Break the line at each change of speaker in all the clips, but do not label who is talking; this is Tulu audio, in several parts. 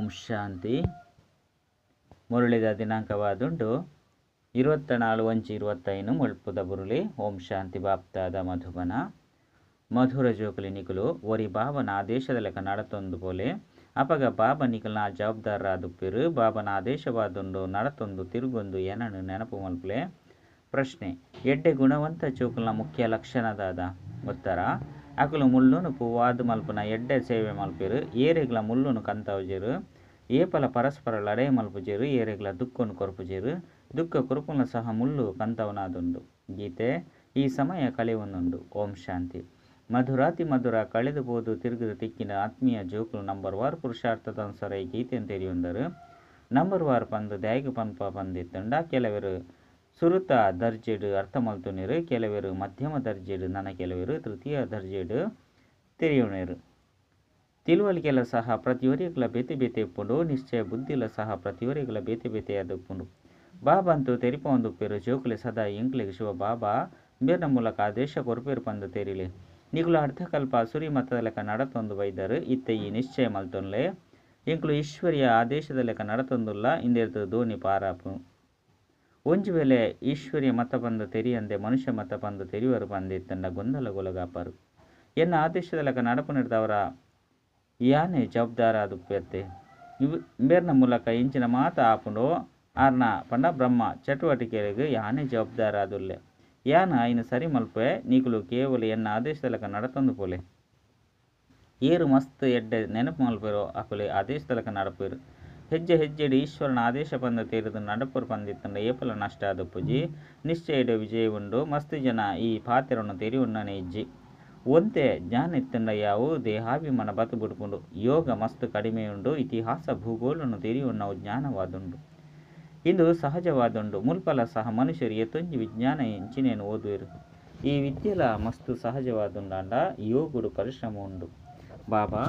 ಓಂ ಶಾಂತಿ. ಮುರಳಿದ ದಿನಾಂಕವಾದುಂಡು 24/1/25 ಮುಳ್ಪುದ ಬುರುಳಿ. ಓಂ ಶಾಂತಿ. ಬಾಪ್ತಾದ ಮಧುಬನ ಮಧುರ ಜೋಕುಲಿ ನಿಕುಲು ಒರಿ ಬಾಬನ ಆದೇಶದ ಲೆಕ್ಕ ನಡತೊಂದು ಪೋಲೆ. ಅಪಗ ಬಾಬಾ ನಿಕಲ್ನ ಜವಾಬ್ದಾರರಾದುಪ್ಪೆರು. ಬಾಬನ ಆದೇಶವಾದುಂಡು ನಡತೊಂದು ತಿರುಗೊಂದು ಏನನ್ನು ನೆನಪು ಮಲ್ಪುಲೆ. ಪ್ರಶ್ನೆ: ಎಡ್ಡೆ ಗುಣವಂತ ಜೋಕುಲ್ನ ಮುಖ್ಯ ಲಕ್ಷಣ ದಾದ? ಉತ್ತರ: ಅಕುಲು ಮುಳ್ಳುನು ಪೂವಾದ್ ಮಲ್ಪುನ ಎಡ್ಡೆ ಸೇವೆ ಮಲ್ಪೆರು. ಏರೆಗ್ಲ ಮುಳ್ಳುನು ಕಂತವುಜೆರು. ಏಪಲ ಪರಸ್ಪರ ಲಡಾಯಿ ಮಲ್ಪುಜೆರು. ಏರೆಗ್ಲ ದುಃಖನು ಕೊರ್ಪುಜೆರು. ದುಃಖ ಕೊರ್ಪುನ ಸಹ ಮುಳ್ಳು ಕಂತವನಾದುಂಡು. ಗೀತೆ ಈ ಸಮಯ ಕಳೆಯುವುದುಂಡು. ಓಂ ಶಾಂತಿ. ಮಧುರಾತಿ ಮಧುರ ಕಳೆದು ಪೋದು ತಿರುಗಿದ ತಿಕ್ಕಿನ ಆತ್ಮೀಯ ಜೋಕುಲು ನಂಬರ್ ವಾರ್ ಪುರುಷಾರ್ಥದ ಅನುಸಾರ ಈ ಗೀತೆಯನ್ನು ತೆರೆಯುಂದರು. ನಂಬರ್ ವಾರ್ ಪಂದು ದಾಯಿಗೆ ಪನ್ಪ ಪಂದಿತ್ತಂಡ ಕೆಲವರು ಸುರುತ ದರ್ಜೆಡ್ ಅರ್ಥ ಮಲ್ತುನೇರು, ಕೆಲವರು ಮಧ್ಯಮ ದರ್ಜೆಡ್, ನನ ಕೆಲವರು ತೃತೀಯ ದರ್ಜೆಡ್ ತೆರೆಯುನೇರು. ತಿಳುವಳಿಕೆಲ ಸಹ ಪ್ರತಿಯೊರಿಗಳ ಬೇತೆ ಬೇತೆ ಇಪ್ಪುಂಡು. ನಿಶ್ಚಯ ಬುದ್ಧಿಲ ಸಹ ಪ್ರತಿಯೊರಿಗಳ ಬೇತೆ ಬೇತೆಯಾದ ಇಪ್ಪುಂಡು. ಬಾಬಂತು ತೆರಿಪೊಂದುಪ್ಪೆರು. ಜೋಕುಲೆ ಸದಾ ಎಂಕ್ಲೆಗ್ ಶಿವ ಬಾಬಾ ಬೇರ್ನ ಮೂಲಕ ಆದೇಶ ಕೊರ್ಪೆರು ಪಂದು ತೆರಿಲೆ. ನಿಕುಲು ಅರ್ಧಕಲ್ಪ ಅಸುರಿ ಮತದ ಲೆಕ್ಕ ನಡತೊಂದು ಬೈದರು. ಇತ್ತೆ ಈ ನಿಶ್ಚಯ ಮಲ್ತೊನ್ಲೆ, ಎಂಕುಲು ಈಶ್ವರಿಯ ಆದೇಶದ ಲೆಕ್ಕ ನಡತೊಂದುಲ್ಲ. ಇಂದೆರ್ದು ದೋಣಿ ಪಾರಾಪು. ಒಂಜಿ ವೇಳೆ ಈಶ್ವರಿಯ ಮತ ಪಂದು ತೆರಿಯಂದೆ ಮನುಷ್ಯ ಮತ ಪಂದು ತೆರಿವರು ಪಂದಿತ್ತಂಡ ಗೊಂದಲಗೊಳಗಾಪರು. ಎನ್ನ ಆದೇಶದ ಲೆಕ್ಕ ನಡಪುನಿರ್ದವರ ಯಾನೆ ಜವಾಬ್ದಾರಾದುಪ್ಪೆತ್ತೆ. ಇಂಬೆರ್ನ ಮೂಲಕ ಇಂಚಿನ ಮಾತ ಆಪುಂಡು. ಆರ್ನ ಪಂಡ ಬ್ರಹ್ಮ ಚಟುವಟಿಕೆಗಳಿಗೆ ಯಾನೆ ಜವಾಬ್ದಾರಾದುಲ್ಲೆ. ಯಾನ್ ಐನು ಸರಿ ಮಲ್ಪೆ. ನಿಕುಲು ಕೇವಲ ಎನ್ನ ಆದೇಶದ ಲೆಕ್ಕ ನಡತೊಂದು ಪೋಲೆ. ಏರು ಮಸ್ತ್ ಎಡ್ಡೆ ನೆನಪು ಮಲ್ಪೆರೋ ಅಕುಲೆ ಆದೇಶದ ಲೆಕ್ಕ ನಡಪೆರು. ಹೆಜ್ಜೆ ಹೆಜ್ಜೆಡ್ ಈಶ್ವರನ ಆದೇಶ ಪಂದು ತೆರೆದು ನಡಪುರು ಪಂದಿತ್ತಂಡ ಏಪಲ ನಷ್ಟ ಆದುಪ್ಪುಜಿ. ನಿಶ್ಚಯದ ವಿಜಯ ಉಂಡು. ಮಸ್ತ್ ಜನ ಈ ಪಾತ್ರವನ್ನು ತೆರಿಯುಣ್ಣನೆ ಇಜ್ಜಿ. ಒಂತೆ ಜ್ಞಾನ ಇತ್ತಂಡ ಯಾವು ದೇಹಾಭಿಮಾನ ಬತ್ತು ಬಿಡ್ಪುಂಡು. ಯೋಗ ಮಸ್ತ್ ಕಡಿಮೆ ಉಂಡು. ಇತಿಹಾಸ ಭೂಗೋಳನ್ನು ತೆರಿಯುಣ್ಣವು ಜ್ಞಾನವಾದುಂಡು. ಇಂದು ಸಹಜವಾದುಂಡು. ಮುಲ್ಪಲ ಸಹ ಮನುಷ್ಯರು ಏತೊಂಜಿ ವಿಜ್ಞಾನ ಇಂಚಿನೇನು ಓದುವೆರು. ಈ ವಿದ್ಯೆಲ ಮಸ್ತ್ ಸಹಜವಾದುಂಡಾಂಡ ಯೋಗುಡು ಪರಿಶ್ರಮ ಉಂಡು. ಬಾಬಾ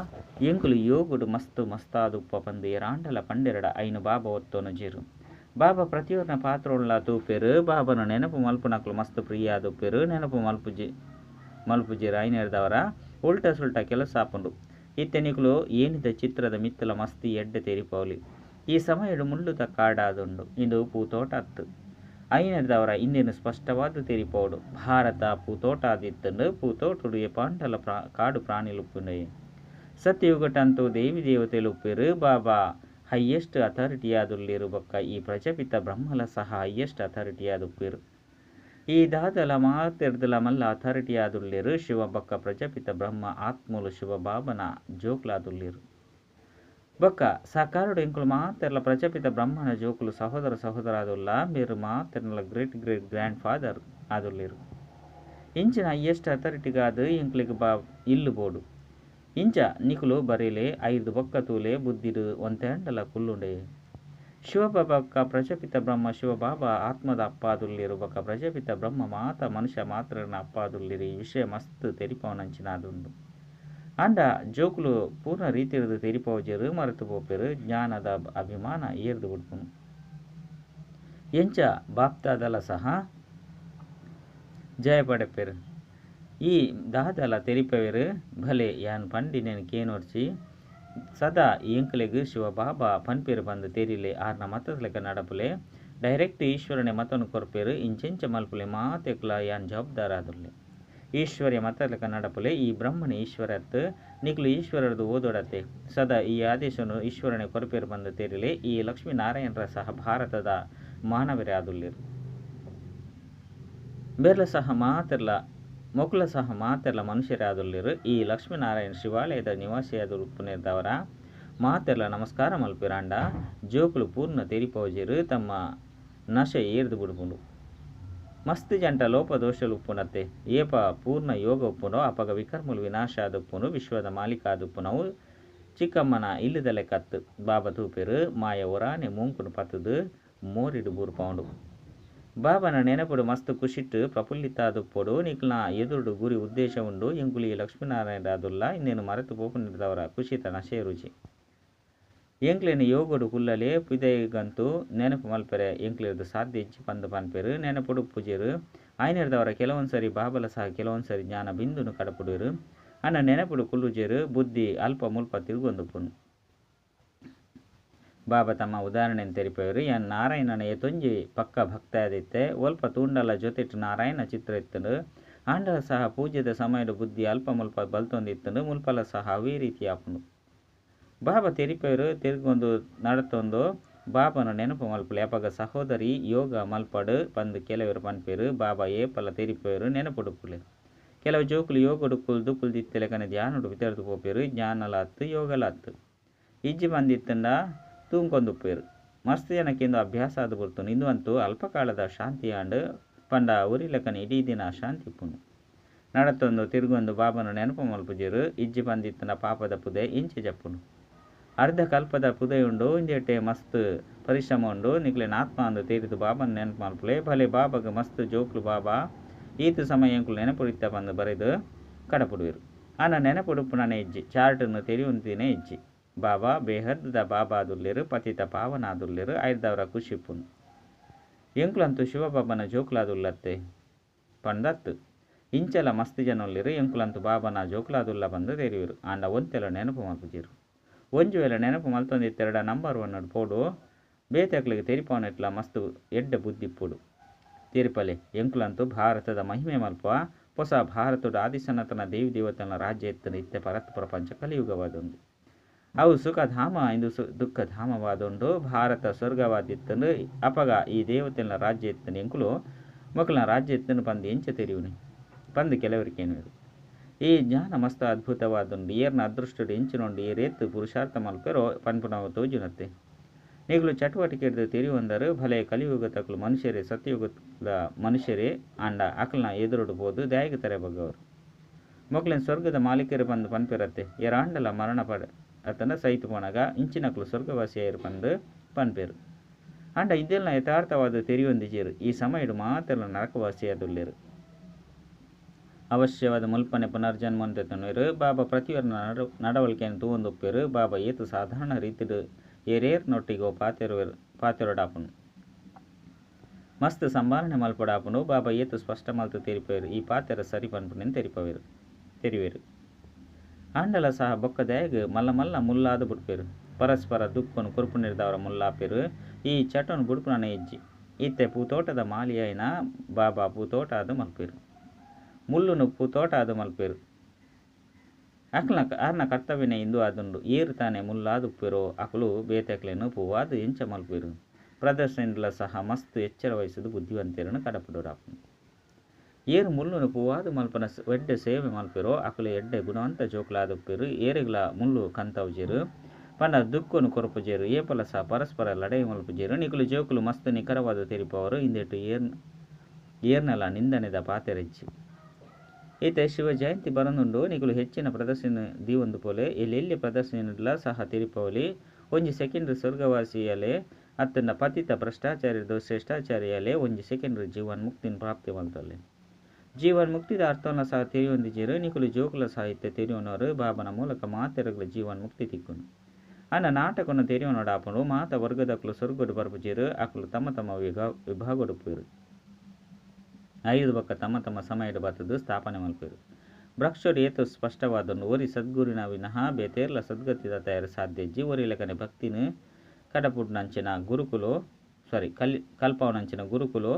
ಎಂಕುಲು ಯೋಗುಡು ಮಸ್ತ್ ಮಸ್ತಾದುಪ್ಪ ಪಂದು ಏರಾಂಡಲ ಪಂಡೆರಡ ಐನು ಬಾಬಾ ಒತ್ತೊನುಜೆರು. ಬಾಬಾ ಪ್ರತಿಯೊರ್ನ ಪಾತ್ರೊನ್ಲ ತೂಪೆರು. ಬಾಬನ ನೆನಪು ಮಲ್ಪುನಕುಲು ಮಸ್ತ್ ಪ್ರಿಯಾದುಪ್ಪೆರು. ನೆನಪು ಮಲ್ಪುಜೆರು ಐನೆರ್ದವರ ಉಲ್ಟಾ ಸುಲ್ಟಾ ಕೆಲಸ ಆಪುಂಡು. ಇತ್ತೆ ನಿಕುಲು ಏನಿದ ಚಿತ್ರದ ಮಿತ್ತಲ ಮಸ್ತ್ ಎಡ್ಡೆ ತೆರಿಪೌಲಿ. ಈ ಸಮಯಡು ಮುಳ್ಳುದ ಕಾಡಾದುಂಡು. ಇಂದು ಪೂತೋಟ ಅತ್ತು. ಐನೆರ್ದವರ ಇಂದೇನು ಸ್ಪಷ್ಟವಾದ ತೆರಿಪೌಡು. ಭಾರತ ಪೂತೋಟ ಆದಿತ್ತಂಡು. ಪೂತೋಟುಡು ಏಪಾಂಡಲ ಕಾಡು ಪ್ರಾಣಿಲುಪ್ಪುಂಡು. ಸತ್ಯಯುಗಟಂತೂ ದೇವಿ ದೇವತೆಲುಪ್ಪೆರು. ಬಾಬಾ ಹೈಯೆಸ್ಟ್ ಅಥಾರಿಟಿಯಾದುಲ್ಲೇರು. ಬೊಕ್ಕ ಈ ಪ್ರಜಾಪಿತ ಬ್ರಹ್ಮಲ ಸಹ ಹೈಯೆಸ್ಟ್ ಅಥಾರಿಟಿಯಾದುಪ್ಪೆರು. ಈ ದಾದಲ ಮಾತೆರ್ದಲ ಮಲ್ಲ ಅಥಾರಿಟಿಯಾದುಲ್ಲೇರು. ಶಿವ ಬೊಕ್ಕ ಪ್ರಜಾಪಿತ ಬ್ರಹ್ಮ ಆತ್ಮಲು ಶಿವ ಬಾಬನ ಜೋಕ್ಲಾದುಲ್ಲೇರು. ಬೊಕ್ಕ ಸಾಕಾರುಡು ಎಂಕುಲು ಮಾತೆರ್ಲ ಪ್ರಜಾಪಿತ ಬ್ರಹ್ಮನ ಜೋಕುಲು ಸಹೋದರ ಸಹೋದರಾದುಲ್ಲ. ಮೇರು ಮಾತೆರ್ನಲ ಗ್ರೇಟ್ ಗ್ರೇಟ್ ಗ್ರ್ಯಾಂಡ್ ಫಾದರ್ ಆದುಲ್ಲೇರು. ಇಂಚಿನ ಹೈಯೆಸ್ಟ್ ಅಥಾರಿಟಿಗಾದ ಎಂಕ್ಲೆಗ್ ಬಾ ಇಲ್ಲು ಬೋಡು. ಇಂಚ ನಿಕುಲು ಬರೇಲೆ ಐದು ಬೊಕ್ಕ ತೂಲೆ ಬುದ್ಧಿಡು ಒಂತೆಂಡಲ ಕುಲ್ಲುಂಡೆ. ಶಿವಬಾಬಾ ಪ್ರಜಾಪಿತ ಬ್ರಹ್ಮ ಶಿವಬಾಬಾ ಆತ್ಮದ ಅಪ್ಪಾದುಲ್ಲೇರು. ಬೊಕ್ಕ ಪ್ರಜಾಪಿತ ಬ್ರಹ್ಮ ಮಾತ ಮನುಷ್ಯ ಮಾತ್ರನ ಅಪ್ಪಾದುಲ್ಲೇರು. ಈ ವಿಷಯ ಮಸ್ತ್ ತೆರಿಪವನಂಚಿನಾದುಂಡು. ಅಂಡ ಜೋಕುಲು ಪೂರ್ಣ ರೀತಿಯದು ತೆರಿಪವಜೆರು ಮರೆತು ಪೋಪೆರು. ಜ್ಞಾನದ ಅಭಿಮಾನ ಏರ್ದು ಬಿಡ್ಪುನು. ಎಂಚ ಬಾಪ್ತಾದಲ ಸಹ ಜಯ ಪಡೆಪೆರು. ಈ ದಾದಲ ತೆರಿಪವೆರು. ಭಲೆ ಯಾನ್ ಪಂಡಿನೇನು ಕೇನೋರ್ಚಿ ಸದಾ ಎಂಕ್ಲೆಗ್ ಶಿವಬಾಬಾ ಪನ್ಪೆರು ಪಂದು ತೆರಿಲೆ. ಆರ್ನ ಮತದ ಲೆಕ್ಕ ನಡಪುಲೆ. ಡೈರೆಕ್ಟ್ ಈಶ್ವರನೆ ಮತನು ಕೊರ್ಪೆರು. ಇಂಚೆಂಚ ಮಲ್ಪುಲೆ ಮಾತೆಕ್ಲ ಯಾನ್ ಜವಾಬ್ದಾರಾದುಲ್ಲೆ. ಈಶ್ವರ್ಯ ಮತದ ಲೆಕ್ಕ ನಡಪುಲೆ. ಈ ಬ್ರಹ್ಮನ ಈಶ್ವರತ್ ನಿಕುಲು ಈಶ್ವರದು ಓದೊಡತೆ. ಸದಾ ಈ ಆದೇಶನು ಈಶ್ವರನೆ ಕೊರ್ಪೆರು ಪಂದು ತೆರಿಲೆ. ಈ ಲಕ್ಷ್ಮೀನಾರಾಯಣರ ಸಹ ಭಾರತದ ಮಾನವರೇ ಆದುಲ್ಲೇರು. ಬೇರ್ಲ ಸಹ ಮಾತೆರ್ಲ ಮೊಕುಲ ಸಹ ಮಾತೆರ್ಲ ಮನುಷ್ಯರೇ ಆದುಲ್ಲೇರು. ಈ ಲಕ್ಷ್ಮೀನಾರಾಯಣ ಶಿವಾಲಯದ ನಿವಾಸಿಯಾದುಪ್ಪುನೆರ್ದವರ ಮಾತೆರ್ಲ ನಮಸ್ಕಾರ ಮಲ್ಪಿರಾಂಡ ಜೋಕುಲು ಪೂರ್ಣ ತೆರಿಪೌಜೆರು. ತಮ್ಮ ನಶೆ ಏರ್ದು ಬಿಡ್ಪುಂಡು. ಮಸ್ತ್ ಜಂಟ ಲೋಪದೋಷಲು ಉಪ್ಪುನತ್ತೆ. ಏಪ ಪೂರ್ಣ ಯೋಗ ಉಪ್ಪುಂಡೋ ಅಪಗ ವಿಕರ್ಮಲು ವಿನಾಶ ಆದುಪ್ಪುಂಡು. ವಿಶ್ವದ ಮಾಲೀಕ ಆದುಪ್ಪುನವು ಚಿಕ್ಕಮ್ಮನ ಇಲ್ಲದ ಲೆಕ್ಕತ್ತು. ಬಾಬಾ ತೂಪೆರು ಮಾಯ ಒರಾನೆ ಮೂಂಕುನು ಪತ್ತದು ಮೋರಿಡು ಬೂರ್ಪೌಂಡು. ಬಾಬನ ನೆನಪುಡು ಮಸ್ತ್ ಖುಷಿಟ್ಟು ಪ್ರಫುಲ್ಲಿತಾದುಪ್ಪೊಡು. ನಿಕ್ಲ್ನ ಎದುರುಡು ಗುರಿ ಉದ್ದೇಶ ಉಂಡು. ಎಂಕುಲು ಈ ಲಕ್ಷ್ಮೀನಾರಾಯಣ ಆದುಲ್ಲ. ಇನ್ನೇನು ಮರೆತು ಪೋಪುನಿರ್ದವರ ಖುಷಿತ ನಶೆ ರುಚಿ. ಎಂಕ್ಲೆನ ಯೋಗಡು ಕುಲ್ಲಲೆ ಪಿದೈಗಂತೂ ನೆನಪು ಮಲ್ಪೆರೆ ಎಂಕ್ಲೆರ್ದು ಸಾಧ್ಯ ಇಜ್ಜಿ ಪಂದು ಪನ್ಪೆರು. ನೆನಪುಡು ಪೂಜೆರು ಐನೆರ್ದವರ ಕೆಲವೊಂದ್ಸರಿ ಬಾಬಲ ಸಹ ಕೆಲವೊಂದ್ಸರಿ ಜ್ಞಾನ ಬಿಂದುನು ಕಡಪುಡುವೆರು. ಅನ್ನ ನೆನಪುಡು ಕುಲ್ಲುಜೆರು. ಬುದ್ಧಿ ಅಲ್ಪ ಮುಲ್ಪ ತಿರುಗೊಂದುಪ್ಪುನು. ಬಾಬಾ ತಮ್ಮ ಉದಾಹರಣೆಯನ್ನು ತೆರಿಪವರು. ಯಾನ್ ನಾರಾಯಣನ ಏತೊಂಜಿ ಪಕ್ಕ ಭಕ್ತಾದಿತ್ತೆ, ಒಲ್ಪ ತೂಂಡಲ ಜೊತೆಟ್ ನಾರಾಯಣ ಚಿತ್ರ ಇತ್ತುಂಡು. ಆಂಡಲ ಸಹ ಪೂಜೆದ ಸಮಯದ ಬುದ್ಧಿ ಅಲ್ಪ ಮುಲ್ಪ ಬಲ್ತೊಂದಿತ್ತುಂಡು. ಮುಲ್ಪಲ ಸಹ ಅವೇ ರೀತಿ ಆಪುಂಡು. ಬಾಬಾ ತೆರಿಪವರು ತಿರ್ಗೊಂದು ನಡತೊಂದು ಬಾಬನ ನೆನಪು ಮಲ್ಪಲೆ. ಅಪಗ ಸಹೋದರಿ ಯೋಗ ಮಲ್ಪಡು ಪಂದು ಕೆಲವರು ಪನ್ಪೇರು. ಬಾಬಾ ಏಪಲ ತೆರಿಪವರು ನೆನಪುಡುಪುಲೆ. ಕೆಲವು ಜೋಕುಲು ಯೋಗಡು ಕುಲ್ದು ಕುಲ್ದಿತ್ತೆಲೆಕನೆ ಧ್ಯಾನಡು ಬಿತರ್ದು ಪೋಪೇರು. ಜ್ಞಾನಲಾತ್ ಯೋಗಲಾತ್ ಇಜ್ಜಿ ಬಂದಿತ್ತಂಡ ತೂಂಕೊಂದುಪ್ಪೇರು. ಮಸ್ತ್ ಜನಕ್ಕೆ ಇಂದು ಅಭ್ಯಾಸ ಆದ್ ಬುಡ್ತುಂಡು. ಇಂದು ಅಂತೂ ಅಲ್ಪಕಾಲದ ಶಾಂತಿ ಆಂಡ್ ಪಂಡ ಉರಿಲೆಕನೆ ಇಡೀ ದಿನ ಅಶಾಂತಿ ಇಪ್ಪುಂಡು. ನಡತೊಂದು ತಿರ್ಗೊಂದು ಬಾಬನ ನೆನಪು ಮಲ್ಪುಜೆರು. ಇಜ್ಜಿ ಬಂದಿತ್ತಂಡ ಪಾಪದ ಪುದೆ ಇಂಚೆ ಜಪ್ಪುಂಡು. ಅರ್ಧ ಕಲ್ಪದ ಪುದೆ ಉಂಡು. ಇಂದೆಟೆ ಮಸ್ತ್ ಪರಿಶ್ರಮ ಉಂಡು. ನಿಕ್ಲೆನ ಆತ್ಮ ಅಂದು ತೆರಿದು ಬಾಬನ ನೆನಪು ಮಲ್ಪುಲೆ. ಭಲೆ ಬಾಬಾಗ ಮಸ್ತ್ ಜೋಕ್ಲು ಬಾಬಾ ಈತ ಸಮಯ ಎಂಕುಲು ನೆನಪುಡಿತ್ತ ಬಂದು ಬರೆದು ಕಡಪುಡುವೆರು. ಆನ ನೆನಪುಡುಪ್ಪುನನೇ ಇಜ್ಜಿ, ಚಾರ್ಟನ್ನು ತೆರಿಯುವಂತಿನೇ ಇಜ್ಜಿ. ಬಾಬಾ ಬೇಹದ್ದ ಬಾಬಾದುಲ್ಲೇರು, ಪತಿತ ಪಾವನಾದುಲ್ಲೇರು. ಐರ್ದವರ ಖುಷಿ ಇಪ್ಪುಂಡು. ಎಂಕುಲಂತೂ ಶಿವಬಾಬನ ಜೋಕ್ಲಾದುಲ್ಲತ್ತೆ ಪಂದತ್ತು. ಇಂಚಲ ಮಸ್ತ್ ಜನೊಲ್ಲೇರು ಎಂಕುಲಂತೂ ಬಾಬನ ಜೋಕ್ಲಾದುಲ್ಲ ಬಂದು ತೆರಿಯುವರು. ಆಂಡ ಒಂತೆಲ ನೆನಪು ಮಲ್ಪುಜೆರು. ಒಂಜಿ ವೇಳೆ ನೆನಪು ಮಲ್ತೊಂದಿತ್ತೆರಡ ನಂಬರ್ 1 ಪೋಡು. ಬೇತಕ್ಲಿಗೆ ತೆರಿಪಾವನೆಟ್ಲ ಮಸ್ತ್ ಎಡ್ಡೆ ಬುದ್ಧಿಪ್ಪುಡು. ತೆರಿಪಲೆ ಎಂಕುಲಂತೂ ಭಾರತದ ಮಹಿಮೆ ಮಲ್ಪ. ಹೊಸ ಭಾರತದ ಆದಿಸನಾತನ ದೇವಿ ದೇವತನ ರಾಜ್ಯ ಇತ್ತನ ಇತ್ತೆ ಪರತ್ ಪ್ರಪಂಚ ಕಲಿಯುಗವಾದುಂಡು. ಅವು ಸುಖಧಾಮ ಇಂದು ದುಃಖಧಾಮವಾದುಂಡು. ಭಾರತ ಸ್ವರ್ಗವಾದಿತ್ತಂದು ಅಪಗ ಈ ದೇವತೆನ ರಾಜ್ಯ ಇತ್ತನ ಎಂಕುಲು ಮಕ್ಕಳ ರಾಜ್ಯ ಇತ್ತನ ಪಂದು ಎಂಚ ತೆರಿಯುನಿ ಪಂದು ಕೆಲವರಿಕೇನುವರು. ಈ ಜ್ಞಾನ ಮಸ್ತ ಅದ್ಭುತವಾದುಂಡು. ಏರ್ನ ಅದೃಷ್ಟಡು ಎಂಚಿನೊಂಡು ಏರೇತ್ತು ಪುರುಷಾರ್ಥ ಮಲ್ಪೆರೋ ಪನ್ಪುನವು ತೋಜುನತ್ತೆ. ನೀಗಳು ಚಟುವಟಿಕೆ ತೆರಿಯುವಂದರು. ಭಲೆ ಕಲಿಯುಗ ತಕ್ಕಲು ಮನುಷ್ಯರೇ ಸತ್ಯಯುಗದ ಮನುಷ್ಯರೇ ಆಂಡ ಅಕಲ್ನ ಎದುರುಡು ಪೋದು ದಾಯಿಗೆ ತರೆ ಬಗ್ಗವರು. ಮೊಕ್ಲೆನ್ ಸ್ವರ್ಗದ ಮಾಲೀಕರು ಬಂದು ಪನ್ಪೆರತ್ತೆ. ಏರಾಂಡಲ ಮರಣ ಪಡೆ ಅತನ ಸೈತು ಪೋನಾಗ ಇಂಚಿನಕ್ಲು ಸ್ವರ್ಗವಾಸಿಯಾಯರು ಪಂದು ಪನ್ಪೆರು. ಆಂಡ ಇದೆಲ್ಲ ಯಥಾರ್ಥವಾದ ತೆರಿಯೊಂದಿಜೇರು. ಈ ಸಮಯಡು ಮಾತ್ರ ನರಕವಾಸಿಯಾದುಲ್ಲೇರು. ಅವಶ್ಯವಾದ ಮುಲ್ಪನೆ ಪುನರ್ಜನ್ಮ ಅಂತ ಬಾಬಾ ಪ್ರತಿಯೊರ ನಡವಳಿಕೆಯನ್ನು ತೂವೊಂದುಪ್ಪೇರು. ಬಾಬಾ ಏತು ಸಾಧಾರಣ ರೀತಿಡು ಏರೇರ್ ನೊಟ್ಟಿಗೋ ಪಾತೆರೊಡಾಪುಂಡು. ಮಸ್ತ್ ಸಂಭಾಳನೆ ಮಲ್ಪಡಾಪುಂಡು. ಬಾಬಾ ಏತು ಸ್ಪಷ್ಟ ಮಲ್ತು ತೆರಿಪೇರು. ಈ ಪಾತೆರ ಸರಿ ಪನ್ಪುನೆನ್ ತೆರಿವೇರು. ಆಂಡಲ ಸಹ ಬೊಕ್ಕದಾಯಗ್ ಮಲ್ಲ ಮಲ್ಲ ಮುಲ್ಲಾದ ಬುಡ್ಪೇರು. ಪರಸ್ಪರ ದುಃಖನು ಕೊರ್ಪುನಿರ್ದವರ ಮುಲ್ಲಾಪೇರು. ಈ ಚಟನು ಬುಡ್ಪುನನೇ ಇಜ್ಜಿ. ಇತ್ತೆ ಪೂತೋಟದ ಮಾಲಿಯಾಯಿನ ಬಾಬಾ ಪೂತೋಟ ಅದು ಮಲ್ಪೇರು. ಮುಳ್ಳುನು ಪೂತೋಟ ಅದು ಮಲ್ಪೇರು. ಅಕ್ಲ ಆರ್ನ ಕರ್ತವ್ಯನೇ ಇಂದು ಆದುಂಡು. ಏರು ತಾನೆ ಮುಲ್ಲಾದುಪ್ಪೇರೋ ಅಕಲು ಬೇತಕ್ಲೇನು ಪೂವಾದು ಎಂಚ ಮಲ್ಪೇರು. ಪ್ರದರ್ಶನಲ ಸಹ ಮಸ್ತ್ ಎಚ್ಚರ ವಹಿಸಿದು ಬುದ್ಧಿವಂತರನ್ನು ಕಡಪಡೋಡಾಪುಂಡು. ಏರು ಮುಳ್ಳುನು ಪೂವಾದು ಮಲ್ಪನ ಎಡ್ಡೆ ಸೇವೆ ಮಲ್ಪೇರೋ ಅಕಲು ಎಡ್ಡೆ ಗುಣವಂತ ಜೋಕ್ಲಾದುಪ್ಪೇರು. ಏರುಗಳ ಮುಳ್ಳು ಕಂತವುಜೇರು ಪಂಡ ದುಃಖನು ಕೊರಪುಜೇರು. ಏಪಲ ಸಹ ಪರಸ್ಪರ ಲಡೈ ಮಲ್ಪುಜೇರು. ನಿಕುಲು ಜೋಕುಲು ಮಸ್ತ್ ನಿಖರವಾದ ತೆರಿಪವರು. ಇಂದೆಟ್ಟು ಏರ್ನಲ ನಿಂದನೆದ ಪಾತೆರೆಜ್ಜಿ. ಈತ ಶಿವ ಜಯಂತಿ ಬರನುಂಡು. ನಿಕುಲು ಹೆಚ್ಚಿನ ಪ್ರದರ್ಶನ ದೀವೊಂದು ಪೋಲೆ. ಎಲ್ಲೆಲ್ಲಿ ಪ್ರದರ್ಶನ ಸಹ ತೆರಿಪವಲಿ. ಒಂಜಿ ಸೆಕೆಂಡ್ರಿ ಸ್ವರ್ಗವಾಸಿಯಲೆ ಅತ್ತಂಡ ಪತಿತ ಭ್ರಷ್ಟಾಚಾರ್ಯದ ಶ್ರೇಷ್ಠಾಚಾರ್ಯಲೆ ಒಂಜಿ ಸೆಕೆಂಡ್ರಿ ಜೀವನ್ ಮುಕ್ತಿನ ಪ್ರಾಪ್ತಿ ಮಲ್ತೊಲ್ಲೆ. ಜೀವನ್ ಮುಕ್ತಿದ ಅರ್ಥವನ್ನ ಸಹ ತೆರಿಯೊಂದಿಜೇರು. ನಿಕುಲು ಜೋಕುಲ ಸಾಹಿತ್ಯ ತೆರಿಯೋನವರು ಬಾಬನ ಮೂಲಕ ಮಾತೆರಗಳ ಜೀವನ್ ಮುಕ್ತಿ ತಿಕ್ಕುನು. ಅನ್ನ ನಾಟಕವನ್ನು ತೆರಿಯೋನೋಡಾಪುಂಡು. ಮಾತ ವರ್ಗದಕ್ಲು ಸ್ವರ್ಗಡು ಬರ್ಪುಜೇರು. ಅಕುಲು ತಮ್ಮ ತಮ್ಮ ವಿಭಾಗಡುಪ್ಪೇರು. ಐದು ಬಕ್ಕ ತಮ್ಮ ತಮ್ಮ ಸಮಯದ ಬತ್ತದು ಸ್ಥಾಪನೆ ಮಲ್ಪೇರು. ವೃಕ್ಷಡು ಏತು ಸ್ಪಷ್ಟವಾದನ್ನು ಒರಿ ಸದ್ಗುರಿನ ವಿನಃ ಬೇತೇರ್ಲ ಸದ್ಗತಿದ ತಯಾರು ಸಾಧ್ಯ ಇಜ್ಜಿ. ಒರಿ ಲೆಕ್ಕನೆ ಭಕ್ತಿನ ಕಡಪುಡ್ನಂಚಿನ ಗುರುಕುಲು ಸಾರಿ ಕಲ್ಪವನಂಚಿನ ಗುರುಕುಲು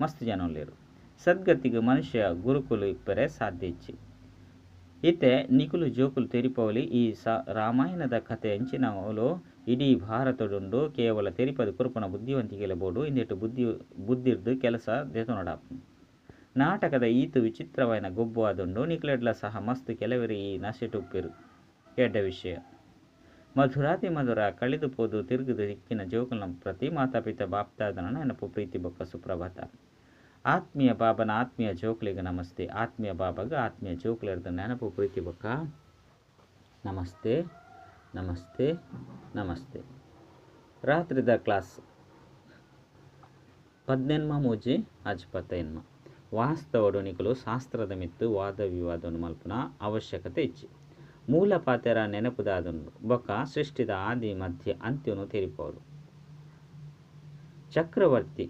ಮಸ್ತ್ ಜನ ಉಲ್ಲೇರು. ಸದ್ಗತಿಗೆ ಮನುಷ್ಯ ಗುರುಕುಲು ಇಪ್ಪರೆ ಸಾಧ್ಯ ಇಜ್ಜಿ. ಇತ್ತೆ ನಿಕುಲು ಜೋಕುಲು ತೆರಿಪವಲಿ. ಈ ರಾಮಾಯಣದ ಕಥೆ ಅಂಚಿನವಲು ಇಡೀ ಭಾರತಡುಂಡು. ಕೇವಲ ತೆರಿಪದ ಕುರುಪನ ಬುದ್ಧಿವಂತಿಕೆಲೆ ಬೋಡು. ಇಂದೆಟ್ಟು ಬುದ್ಧಿರ್ದು ಕೆಲಸ ದೆತೊನಡಾಪುಂಡು. ನಾಟಕದ ಈತು ವಿಚಿತ್ರವಾಯಿನ ಗೊಬ್ಬು ಆದುಂಡು. ನಿಕ್ಲೆಡ್ಲ ಸಹ ಮಸ್ತ್ ಕೆಲವರು ಈ ನಶೆಟುಪ್ಪೇರು. ಎಡ್ಡ ವಿಷಯ. ಮಧುರಾತಿ ಮಧುರ ಕಳೆದು ಪೋದು ತಿರುಗಿದು ದಿಕ್ಕಿನ ಜೋಕುಲನ ಪ್ರತಿ ಮಾತಾಪಿತ ಬಾಪ್ತಾದನ ನೆನಪು ಪ್ರೀತಿ ಬೊಕ್ಕ ಸುಪ್ರಭಾತ. ಆತ್ಮೀಯ ಬಾಬನ ಆತ್ಮೀಯ ಜೋಕ್ಲಿಗೆ ನಮಸ್ತೆ. ಆತ್ಮೀಯ ಬಾಬಾಗ ಆತ್ಮೀಯ ಜೋಕ್ಲಿರ್ದ ನೆನಪು ಪ್ರೀತಿ ಬೊಕ್ಕ ನಮಸ್ತೆ ನಮಸ್ತೆ ನಮಸ್ತೆ. ರಾತ್ರಿದ ಕ್ಲಾಸ್ 18 ಮೂಜಿ ಅಜ್ಪತ್ತೈನ್ಮ. ವಾಸ್ತವಡು ನಿಕಲು ಶಾಸ್ತ್ರದ ಮಿತ್ತು ವಾದ ವಿವಾದವನ್ನು ಮಲ್ಪುನ ಅವಶ್ಯಕತೆ ಇಚ್ಚಿ. ಮೂಲ ಪಾತೆರ ನೆನಪುದಾದುಂಡು ಬೊಕ್ಕ ಸೃಷ್ಟಿದ ಆದಿ ಮಧ್ಯ ಅಂತ್ಯನು ತೆರಿಪವರು. ಚಕ್ರವರ್ತಿ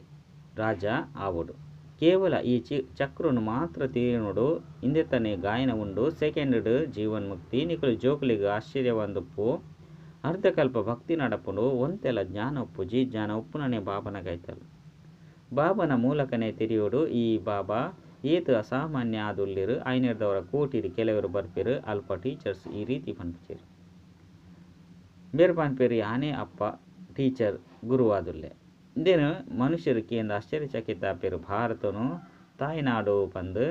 ರಾಜ ಆವಡು ಕೇವಲ ಈ ಚಕ್ರನು ಮಾತ್ರ ತೀರಿನೋಡು. ಇಂದೆತನೆ ಗಾಯನ ಉಂಡು. ಸೆಕೆಂಡ್ ಜೀವನ್ಮುಕ್ತಿ. ನಿಕಲು ಜೋಕುಲಿಗೆ ಆಶ್ಚರ್ಯವಂದುಪ್ಪು. ಅರ್ಧಕಲ್ಪ ಭಕ್ತಿ ನಡಪುಂಡು ಒಂತೆಲ ಜ್ಞಾನ ಉಪ್ಪುಜಿ ಜ್ಞಾನ ಉಪ್ಪುನನೆ ಬಾಬನ ಕೈತಲ್ ಬಾಬನ ಮೂಲಕನೇ ತೆರಿಯೋಡು ಈ ಬಾಬಾ ಏತು ಅಸಾಮಾನ್ಯ ಆದುಲ್ಲೇರು ಐನೆರ್ದವರ ಕೋಟಿಡ್ ಕೆಲವರು ಬರ್ಪೇರು ಅಲ್ಪ ಟೀಚರ್ಸ್ ಈ ರೀತಿ ಪನ್ಪುಚೇರು ಬೇರು ಪನ್ಪೇರು ಯಾನೇ ಅಪ್ಪ ಟೀಚರ್ ಗುರುವಾದುಲ್ಲೆ ಇಂದೇನು ಮನುಷ್ಯರು ಕೇಂದ್ರ ಆಶ್ಚರ್ಯಚಕಿತ ಆಪೇರು ಭಾರತನು ತಾಯ್ನಾಡು ಪಂದು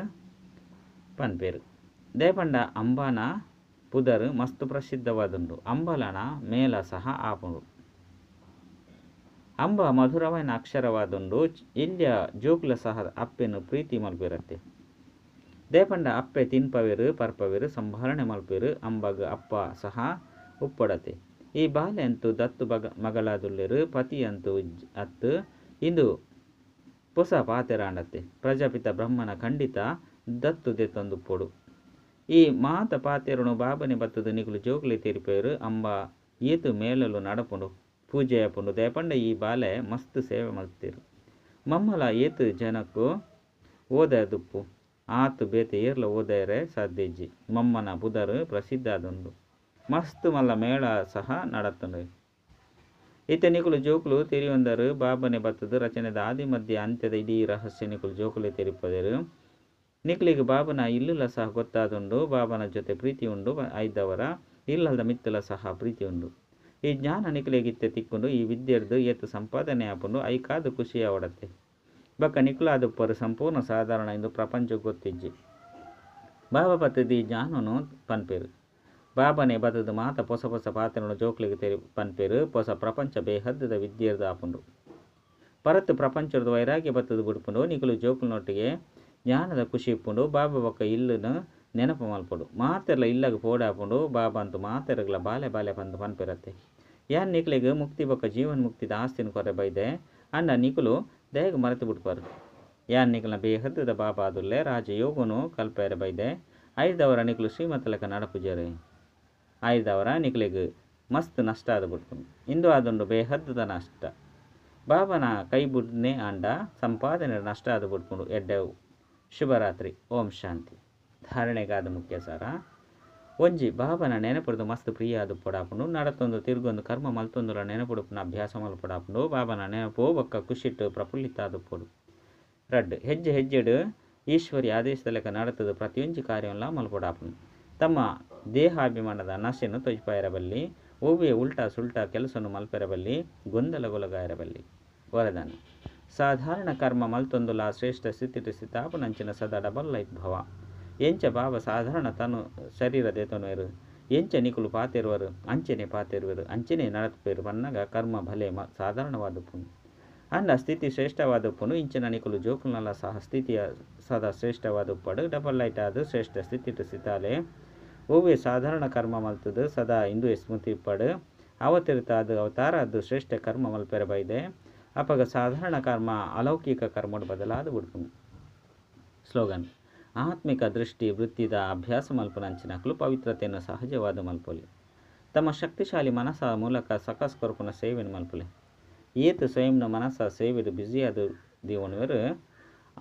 ಪನ್ಪೇರು ದೇಪಂಡ ಅಂಬಾನ ಪುದರ್ ಮಸ್ತ್ ಪ್ರಸಿದ್ಧವಾದುಂಡು ಅಂಬಲನ ಮೇಲ ಸಹ ಆಪುಂಡು ಅಂಬ ಮಧುರವೈನ ಅಕ್ಷರವಾದುಂಡು ಇಲ್ಲಿಯ ಜೋಕುಲ ಸಹ ಅಪ್ಪೆನು ಪ್ರೀತಿ ಮಲ್ಪಿರತ್ತೆ ದೇಪಂಡ ಅಪ್ಪೆ ತಿನ್ಪವೇರು ಪರ್ಪವೇರು ಸಂಭಾಳನೆ ಮಲ್ಪೇರು ಅಂಬಗ ಅಪ್ಪ ಸಹ ಉಪ್ಪಡತೆ ಈ ಬಾಲೆ ಅಂತೂ ದತ್ತು ಬಗ ಮಗಳಾದುಲ್ಲೇರು ಪತಿ ಅಂತೂ ಅತ್ತು ಇಂದು ಪೊಸ ಪಾತೆರಾಂಡತ್ತೆ ಪ್ರಜಾಪಿತ ಬ್ರಹ್ಮನ ಖಂಡಿತ ದತ್ತು ದೆತ್ತೊಂದು ಪೊಡು ಈ ಮಾತ ಪಾತೆರುನು ಬಾಬನೆ ಬತ್ತದು ನಿಕುಲು ಜೋಕುಲಿ ತೀರ್ಪೇರು ಅಂಬ ಏತು ಮೇಲಲು ನಡಪುಂಡು ಪೂಜೆ ಆಪುಂಡು ದೇಪಂಡ ಈ ಬಾಲೆ ಮಸ್ತ್ ಸೇವೆ ಮಲ್ತೀರು ಮಮ್ಮಲ ಏತು ಜನಕ್ಕೂ ಓದದುಪ್ಪು ಆತು ಬೇತೆ ಏರ್ಲ ಓದಾಯರೆ ಸಾಧ್ಯಜ್ಜಿ ಮಮ್ಮನ ಬುದರು ಪ್ರಸಿದ್ಧ ಆದುಂಡು ಮಸ್ತ್ ಮಲ್ಲ ಮೇಳ ಸಹ ನಡತ್ತುಂಡು ಇತ್ತೆ ನಿಕುಲು ಜೋಕುಲು ತೆರಿಯೊಂದರು ಬಾಬನೆ ಬತ್ತದು ರಚನೆದ ಆದಿ ಮಧ್ಯ ಅಂತ್ಯದ ಇಡೀ ರಹಸ್ಯ ನಿಕುಲು ಜೋಕುಲೆ ತೆರಿಪದರು ನಿಕ್ಲಿಗೆ ಬಾಬನ ಇಲ್ಲುಲ ಸಹ ಗೊತ್ತಾದುಂಡು ಬಾಬನ ಜೊತೆ ಪ್ರೀತಿ ಉಂಡು ಐದವರ ಇಲ್ಲದ ಮಿತ್ತಲ ಸಹ ಪ್ರೀತಿ ಉಂಡು ಈ ಜ್ಞಾನ ನಿಕ್ಲಿಗಿತ್ತೆ ತಿಕ್ಕೊಂಡು ಈ ವಿದ್ಯೆರ್ದು ಏತು ಸಂಪಾದನೆ ಆಪುಂಡು ಐಕಾದು ಖುಷಿಯಾವಡತ್ತೆ ಬಕ್ಕ ನಿಕ್ಲಾದುಪ್ಪರು ಸಂಪೂರ್ಣ ಸಾಧಾರಣ ಎಂದು ಪ್ರಪಂಚ ಗೊತ್ತಿಜ್ಜಿ ಬಾಬಾ ಬತ್ತದು ಈ ಜ್ಞಾನನು ಪನ್ಪೇರು ಬಾಬನೆ ಬತ್ತದು ಮಾತ ಪೊಸ ಪೊಸ ಪಾತ್ರನು ಜೋಕ್ಲಿಗೆ ತೆರಿ ಪನ್ಪೇರು ಪೊಸ ಪ್ರಪಂಚ ಬೇಹದ್ದದ ವಿದ್ಯೆರ್ದು ಆಪುಂಡು ಪರತ್ತು ಪ್ರಪಂಚದ ವೈರಾಗ್ಯ ಬತ್ತದು ಬುಡ್ಪುಂಡು ನಿಕುಲು ಜೋಕುಲ್ನೊಟ್ಟಿಗೆ ಜ್ಞಾನದ ಖುಷಿ ಇಪ್ಪುಂಡು ಬಾಬಾ ಬೊಕ್ಕ ಇಲ್ಲುನು ನೆನಪು ಮಲ್ಪೊಡು ಮಾತೆರ್ಲ ಇಲ್ಲಗ್ ಪೋಡಾಪುಂಡು ಬಾಬಾ ಅಂತೂ ಮಾತೆರ್ಗ್ಲ ಬಾಲೆ ಬಾಲೆ ಪಂದು ಪನ್ಪಿರತ್ತೆ ಯಾನ್ ನಿಕ್ಲೆಗ್ ಮುಕ್ತಿ ಬೊಕ್ಕ ಜೀವನ್ ಮುಕ್ತಿದ ಆಸ್ತಿನ ಕೊರೆ ಬೈದೆ ಅಂಡ ನಿಕುಲು ದಯಗ್ ಮರೆತು ಬಿಡ್ಪಾರು ಯಾನ್ ನಿಕಲ್ನ ಬೇಹದ್ದದ ಬಾಬಾ ಆದುಲ್ಲೆ ರಾಜಯೋಗನು ಕಲ್ಪೇರೆ ಬೈದೆ ಐದವರ ನಿಕುಲು ಶ್ರೀಮಂತಲಕ ನಡಪುಜರೆ ಐದವರ ನಿಕ್ಲೆಗ್ ಮಸ್ತ್ ನಷ್ಟ ಆದ ಬಿಡ್ಪುಂಡು ಇಂದು ಆದುಂಡು ಬೇಹದ್ದದ ನಷ್ಟ ಬಾಬನ ಕೈ ಬುಡ್ನೆ ಅಂಡ ಸಂಪಾದನೆ ನಷ್ಟ ಆದ ಬಿಡ್ಪುಂಡು ಎಡ್ಡೆವು. ಶುಭರಾತ್ರಿ. ಓಂ ಶಾಂತಿ. ಧಾರಣೆಗಾದ ಮುಖ್ಯ ಸಾರ. ಒಂಜಿ ಬಾಬನ ನೆನಪುಡ್ದು ಮಸ್ತ್ ಪ್ರಿಯ ಅದು ಪೊಡಾಪುಂಡು ನಡತೊಂದು ತಿರುಗೊಂದು ಕರ್ಮ ಮಲ್ತೊಂದುಲ ನೆನಪುಡುಪುನ ಅಭ್ಯಾಸ ಮಲ್ಪೊಡಾಪುಂಡು ಬಾಬನ ನೆನಪು ಬೊಕ್ಕ ಖುಷಿಟ್ಟು ಪ್ರಫುಲ್ಲಿತ ಆದುಪ್ಪೊಡು. ರಡ್ಡ್ ಹೆಜ್ಜೆ ಹೆಜ್ಜೆಡು ಈಶ್ವರಿ ಆದೇಶದ ಲೆಕ್ಕ ನಡತದು ಪ್ರತಿಯೊಂಜಿ ಕಾರ್ಯವಲ್ಲ ಮಲ್ಪೊಡಾಪುಂಡು. ತಮ್ಮ ದೇಹಾಭಿಮಾನದ ನಶೆಯನ್ನು ತೊಜ್ಪಾಯಿರಬಲ್ಲಿ, ಒವ್ವೇ ಉಲ್ಟಾ ಸುಲ್ಟಾ ಕೆಲಸವನ್ನು ಮಲ್ಪೆರಬಲ್ಲಿ, ಗೊಂದಲಗೊಳಗಾಯಿರಬಲ್ಲಿ. ವರದಾನ. ಸಾಧಾರಣ ಕರ್ಮ ಮಲ್ತೊಂದುಲ ಶ್ರೇಷ್ಠ ಸ್ಥಿತಿ ಸ್ಥಿತಾಪನಂಚಿನ ಸದಾ ಡಬಲ್ ಲೈಫ್ ಭವ. ಎಂಚ ಬಾಬ ಸಾಧಾರಣ ತನು ಶರೀರ ದೇತನುವರು, ಎಂಚ ನಿಕುಲು ಪಾತಿರುವರು ಅಂಚನೆ ಪಾತಿರುವರು, ಅಂಚನೆ ನಡತ್ಪೇರು ಪನ್ನಗ ಕರ್ಮ ಭಲೆ ಸಾಧಾರಣವಾದ ಪುಣು ಅಂಡ ಸ್ಥಿತಿ ಶ್ರೇಷ್ಠವಾದ ಪುಣು. ಇಂಚಿನ ನಿಕುಲು ಜೋಕುಲ್ನಲ್ಲ ಸಹ ಸ್ಥಿತಿಯ ಸದಾ ಶ್ರೇಷ್ಠವಾದ ಉಪ್ಪಡು ಡಬಲ್ ಲೈಟ್ ಆದ ಶ್ರೇಷ್ಠ ಸ್ಥಿತಿ ಸ್ಥಿತಾಲೆ. ಒವ್ವೇ ಸಾಧಾರಣ ಕರ್ಮ ಮಲ್ತದು ಸದಾ ಇಂದು ಸ್ಮೃತಿ ಇಪ್ಪಡು ಅವತರಿತ ಅದು ಅವತಾರ ಅದು ಶ್ರೇಷ್ಠ ಕರ್ಮ ಮಲ್ಪೆರ ಬೈದೆ. ಅಪಗ ಸಾಧಾರಣ ಕರ್ಮ ಅಲೌಕಿಕ ಕರ್ಮಡು ಬದಲಾದ ಬಿಡ್ಪುಂಡು. ಸ್ಲೋಗನ್. ಆತ್ಮಿಕ ದೃಷ್ಟಿ ವೃತ್ತಿದ ಅಭ್ಯಾಸ ಮಲ್ಪುನಂಚಿನಕುಲು ಪವಿತ್ರತೆಯನ್ನು ಸಹಜವಾದ ಮಲ್ಪೊಲಿ. ತಮ್ಮ ಶಕ್ತಿಶಾಲಿ ಮನಸ್ಸ ಮೂಲಕ ಸಕಸ್ ಕೊರ್ಪುನ ಸೇವೆಯನ್ನು ಮಲ್ಪೊಲಿ. ಏತು ಸ್ವಯಂನ ಮನಸ್ಸ ಸೇವೆಡು ಬ್ಯುಸಿಯಾದ ದೀವನುವರು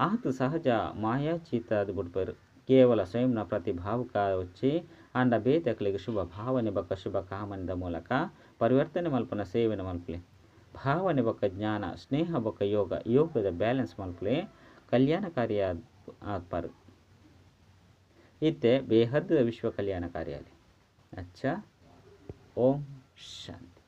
ಆತು ಸಹಜ ಮಾಯಾಚೀತ ಅದು ಬಿಡ್ಪರು. ಕೇವಲ ಸ್ವಯಂನ ಪ್ರತಿಭಾವುಕ వచ్చి ಅಂಡ ಬೇತಕಲಿಗೆ ಶುಭ ಭಾವನೆ ಬೊಕ್ಕ ಶುಭ ಕಾಮನದ ಮೂಲಕ ಪರಿವರ್ತನೆ ಮಲ್ಪುನ ಸೇವೆನ ಮಲ್ಪಲೆ. ಭಾವನೆ ಬೊಕ್ಕ ಜ್ಞಾನ, ಸ್ನೇಹ ಬೊಕ್ಕ ಯೋಗ, ಯೋಗದ ಬ್ಯಾಲೆನ್ಸ್ ಮಲ್ಪಲೆ ಕಲ್ಯಾಣಕಾರಿಯ ಆತ್ಪರು. ಇತ್ತೆ ಬೇಹದ್ ವಿಶ್ವ ಕಲ್ಯಾಣ ಕಾರ್ಯಾಲಯ. ಅಚ್ಚಾ. ಓಂ ಶಾಂತಿ.